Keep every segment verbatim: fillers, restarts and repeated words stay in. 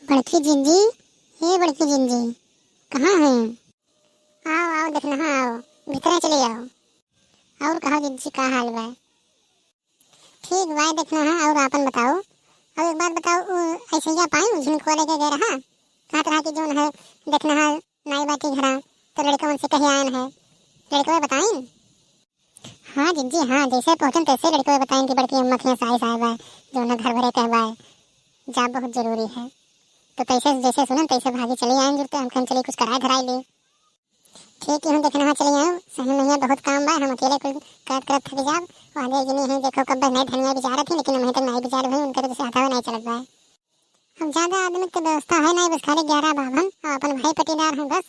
बड़की जिज्जी, हे बड़की जिज्जी, कहाँ हैं? आओ, आओ, देखनहा, आओ, भीतरे चली आओ। और कहो जिज्जी, का हाल बा? ठीक बा, देखनहा, और आपन बताओ। और एक बात बताओ, उ ऐसैया पाई झिनकुआ लेके गए रहा, कहत रहा कि जौन है, देखनहा, नाई बाटी घरा, तो लड़कवन से कहे आयन है, लड़कवे बताइन। हाँ जिज्जी, हाँ, जैसे पहुँचन तैसे लड़कवे बताइन कि बड़की अम्मा के यहाँ साइस आए बा, जौन है घर भरे कहबाए, जाब बहुत जरूरी है। तो तैसे जैसे सुनन तैसे भागी चली आयन जुरते, हम कहन चली कुछ कराए धराए ले। ठीक है, हम देखनहा चली आयन, सही में यहाँ बहुत काम बा, हम अकेले कुल करत करत थक जाब। वहाँ दे जिनी है, देखो कब नहीं धनिया बिचारत ही, लेकिन हम तक नहीं बिचार भाई, उनके तो से हाथावे नहीं चलत बा। अब ज्यादा आदमी के व्यवस्था है नहीं, बस खाली ग्यारह बाभन और अपन भाई पटीदार हैं बस।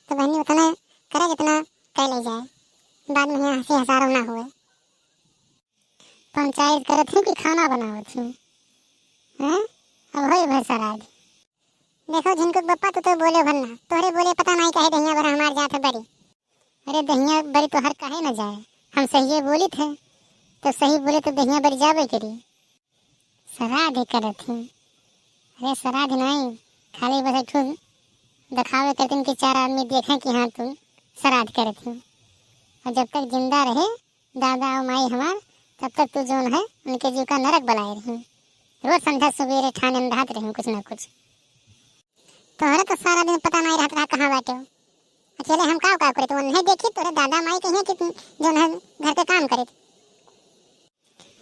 तो बहनी उतने करे जितना कर ले जाए, बाद में यहाँ हंसी हजारों ना हुए। पंचायत करत ही कि खाना बनावत ही? हैं? अब होई भर सराध। देखो झिनकुक बप्पा, तू तो बोले भर ना, तोहरे बोले पता नहीं काहे दहिया भर हमार जात है बड़ी। अरे दहिया बड़ी तोहर काहे न जाए, हम सही बोलित है, तो सही बोले तो दहिया बड़ी जाबे करी। सराध करत ही? अरे सराध नहीं, खाली बस एक ठो देखावे करतिन कि चार आदमी देखें कि हाँ तू सराध करत ही। और जब तक जिंदा रहे दादा और माई हमार, तब तक तू जौन है उनके जीव का नरक बनाए रही। रोज संध्या सुबेरे ठाने में रहत रही कुछ ना कुछ। तोहरे तो सारा दिन पता नहीं रहत रहा कहाँ बाटे हो। अकेले हम का का करे, तो उन्हें देखी तोरे दादा माई कहिए कि तू जौन है घर के काम करे।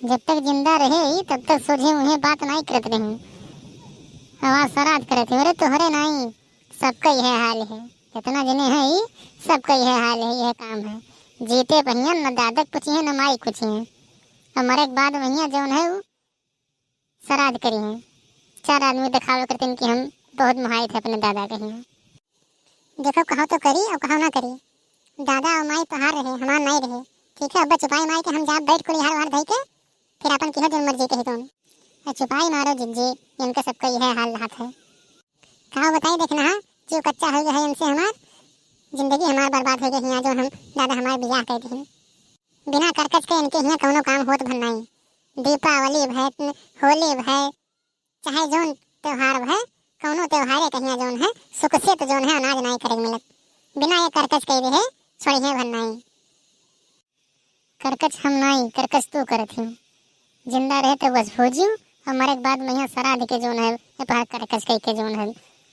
जब तक जिंदा रहे ई, तब तक सोझे मुँहे बात नाई करत रही। आवाज सराध करत ही, अरे तोहरे नाई, सबका यह हाल है। जितना जने हैं ई, सबका यह हाल है, यह काम है। जीते पहिया न दादक पूछी है, न माई पूछी है। और मरे के बाद वहिया जौन है उ सराध करी हैं। चार आदमी देखावे करते कि हम बहुत मुहाइत है अपने दादा के हियाँ। देखो, कहो तो करी और कहो ना करी। दादा और माई तोहार रहे, हमार नाई रहे। ठीक है, अब चुपाई माई के हम जाब बैठ कुल हार वार धई के, फिर अपन किहो जौन मर्जी कही तौन। और चुपाई मारो जिज्जी, इनका सबका यह हाल हाथ है। कहो बताई, देखनहा, जीव कच्चा हो गया है इनसे हमार, जिंदगी हमार बर्बाद हो गई हियाँ, जो हम दादा हमार बियाह कर दी। बिना करकच के इनके हियाँ कौनो काम होत भर नाई। दीपावली भय, होली भय, चाहे जौन त्योहार भय, कौनो त्योहारे कहिया जौन है, सुख से तो जौन है अनाज नाई करे के मिलत। बिना ये करकच कह रहे, छोड़ी है भर नाई। करकच हम नाई, करकच तू करत ही। जिंदा रहे तो बस भोजियो, और मरे के बाद में यहाँ सराध के जौन है, ये पहाड़ करकच कह के जौन है,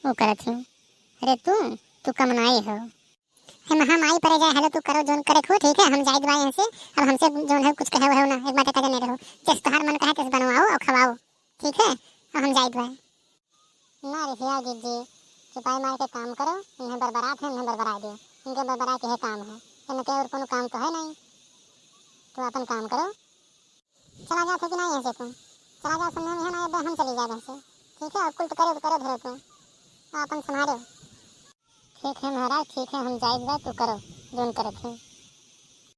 वो करत ही। अरे तू, तू कम नाई हो। हे महा माई परे जाए, हेलो तू करो जौन करे खो, ठीक है, हम जाइत बा यहाँ से। अब हमसे जौन है कुछ कहे हो ना, एक बात कह देने रहो, जस तोहार मन कहे तस बनवाओ और खवाओ, ठीक है, अब हम जाइत बा। ना रे हिया जिज्जी, चुपाई मार के काम करो, इन्हें बरबरात है, इन्हें बरबरा दो, इनके बरबरा के है काम है, इनके और कोनो काम तो है नहीं, तो अपन काम करो। चला जात है कि नहीं ऐसे तू? चला जाओ संध्या में, है ना, अब हम चली जाए यहाँ से। ठीक है, अब कुल तो करो, करो धरो तू, अपन संभालो। ठीक है महाराज, ठीक है, हम जाइत बा, तू करो जौन करत है।